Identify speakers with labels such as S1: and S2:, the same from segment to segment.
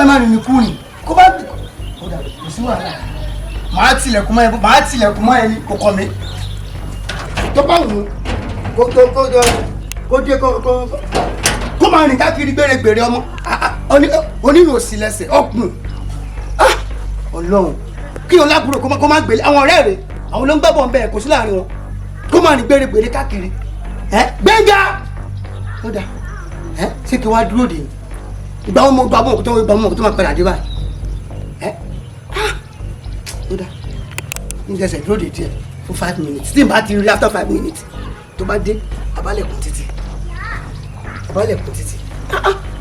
S1: Máa rìn ní kúrìn kó bá ó dà, kò sí wàhálà. Màá tilẹ̀kùn mọ́ ẹ, màá tilẹ̀kùn mọ́ ẹ ní kò kọ́ mi. Tó bá wù ú kó dé kó máa rìn káàkiri gbèrègbèrè ọmọ onírò òsì lẹ́sẹ̀ ọ̀gbun. Ọlọ́run, kí o lábúrò kó má gbélé àwọn ọ̀rẹ́ rẹ̀, àwọn ló ń gbẹ́bọ̀ ń bẹ̀, kò sí láàrin wọn, kó máa rìn gbèrègbèrè káàkiri. Ẹ Gbénga, ó dà ẹ, ṣé kí wàá dúró dè ní ìgbà wọn? Mo gbà mọ tó ìgbà wọn tó máa padà dé báyìí. Ẹ ó dà, ní jẹsẹ̀ dúró dè díẹ̀ fún 5 minutes. Tí n bá ti rí after 5 minutes tó bá dé, abálẹ̀kùn títì, abálẹ̀kùn títì,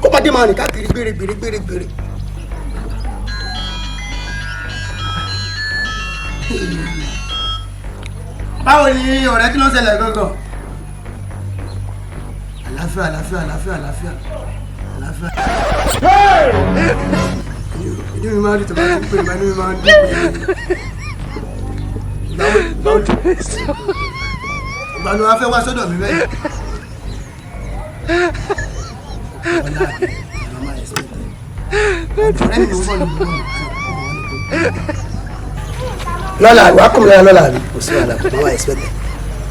S1: kó má dé máa rìn káàkiri gbèrègbèrè gbèrègbèrè. Báwo ni ọ̀rẹ́? Kí ló ń ṣẹlẹ̀ gangan? Àlàáfíà, àlàáfíà, àlàáfíà, àlàáfíà, àlàáfíà. Inú mi máa ń dùn tó bá ti ń pè mí, inú mi máa ń dùn pé ìgbà ló wá fẹ́ wá sọ́dọ̀ mi bẹ́ẹ̀. Ọ̀la màmá expect ọ̀rẹ́ mi ló ń bọ̀ ní ìlú lọ́la. Wàá kọ́ mi lára lọ́la mi, kò sí wàhálà, kò máa expect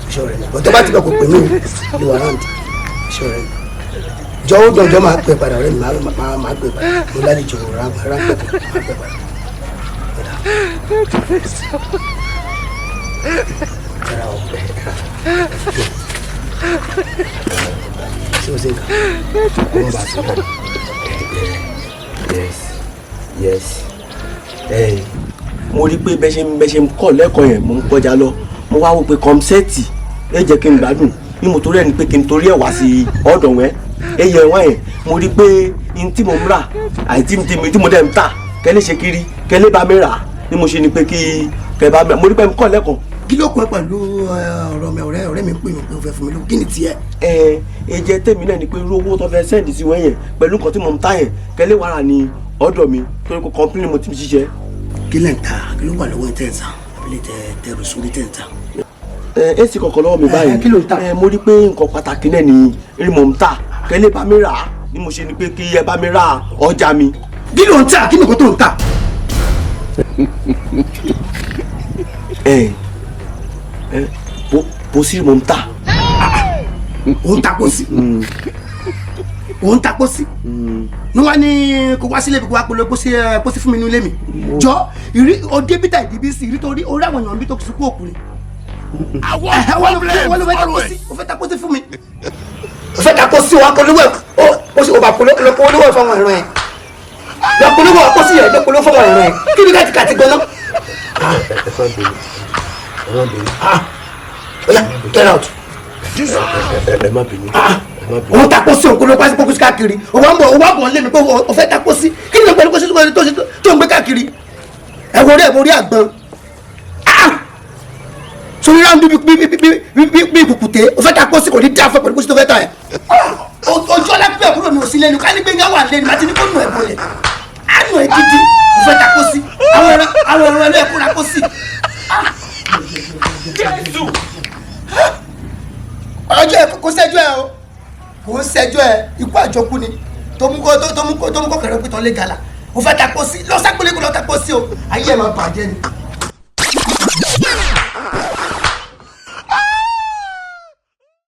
S1: iṣẹ́ ọ̀rẹ́ mi. Tó bá ti bẹ̀ kò pè mí o, ní wàhálà iṣẹ́ ọ̀rẹ́ mi. Jọ ó dọ̀jọ́ máa pè padà, ọ̀rẹ́ mi, máa pè padà. Mo lálejò ráńpẹ́ kan, máa pè padà. Ṣé o ṣe nǹkan? Ọmọ bá ti bọ̀.
S2: Yes, yes. Mo rí i pé bẹ́ẹ̀ ṣe ń kọ́ lẹ́kọ̀ọ́ yẹn, mo ń kọjá lọ, mo wá wò pé kọ́msẹ́ẹ̀tì ẹ jẹ́ kí n gbádùn ní mo torí ẹ̀ ní pé kí n torí ẹ̀ wá sí ọ̀dọ̀ wẹ́ ẹ yẹ wọ́n yẹn. Mo rí i pé n tí mo ń rà àti tí mo dẹ̀ ń tà kẹ́lẹ́ ṣe kiri kẹ́lẹ́ bá mi rà ni mo ṣe ni pé kí kẹ́ bá mi, mo rí i pé n kọ́ lẹ́kọ̀ọ́.
S1: Kí ló kún ẹ pẹ̀lú ọ̀rọ̀ mi? Ọ̀rẹ́ mi ń pè mí pé ó fẹ́ fún mi lówó, kí ni tiẹ̀?
S2: Ẹ ẹ jẹ́ tèmi náà ni pé irú owó tó fẹ́ sẹ́ǹdì sí wọ́n yẹn pẹ̀lú nǹkan tí mo ń tà yẹn, kẹ́lẹ́ wàrà ní ọ̀dọ̀ mi torí kò kọ́ńpínì mo ti ń ṣiṣẹ́.
S1: Kí lẹ̀ ń ta? Kí ló wà lọ́wọ́ ẹ̀ tẹ̀ ń ta abilé tẹ tẹrù sórí tẹ̀ ń ta?
S2: Ẹ ẹ sì kọ̀kọ̀ lọ́wọ́ mi báyìí.
S1: Kí ló ń tà?
S2: Ẹ mo rí pé nǹkan pàtàkì náà ni rí mo ń tà, kẹ́lẹ́ bá mi rà á ni mo ṣe ni pé kí ẹ bá mi rà ọjà mi.
S1: Kí ló ń tà? Kí nìkan tó ń tà?
S2: Ẹ ẹ pósí mo ń tà.
S1: Ò ń ta pósí? Ò ń ta pósí ní wọ́n ní kó wá sílé mi, kó wá polówó pósí ẹ, pósí fún mi nílé mi? Jọ ìrí òde bíta ìdíbí sí ìrí torí orí àwọn èèyàn bí tó sunkún òkú ni. Wọ́n ló fẹ́ ta pósí, ó fẹ́ ta pósí fún mi, ó fẹ́ ta pósí wa polówó ẹ̀, ó sì ó bá polówó ẹ̀ fáwọn ẹ̀rọ ẹ̀ lọ polówó pósí ẹ̀ lọ polówó fáwọn ẹ̀rọ ẹ̀. Kí ni kàtìkàtì gan-an?
S2: Ẹ má bínú, ẹ má bínú.
S1: Oya, get out.
S2: Ẹ má bínú, ẹ má bínú.
S1: Òun ta pósí, òun polówó pósí pósí káàkiri, òun wá ń bọ̀, òun wá bọ̀ lé mi pé o fẹ́ ta pósí. Kí ni pẹ̀lú pósí tó ń gbé káàkiri? Ẹ wo orí, ẹ wo orí àgbọn sórí ráńdú bí ìkùkùté. O fẹ́ ta pósí, kò ní dá fẹ́ pẹ̀lú pósí tó fẹ́ ta ẹ̀. Ojú ọlápẹ́ àbúrò mi ò sí lẹ́nu, ká ní Gbénga wà lẹ́nu àti ní kó nù ẹ̀ bọ̀lẹ̀ á nù ẹ̀ gidi. O fẹ́ ta pósí, àwọn ẹran ẹlẹ́ẹ̀kú ra pósí.
S2: Jésù.
S1: Ọjọ́ ẹ kò sẹ́jọ́ ẹ o, kò ń sẹ́jọ́ ẹ. Ikú àjọkú ni tó mú kó kẹrẹ pé tán lé gàlà. O fẹ́ ta pósí lọ sápẹ́lẹ́, kó lọ ta pósí o, ayé ẹ̀ máa bàjẹ́ ni.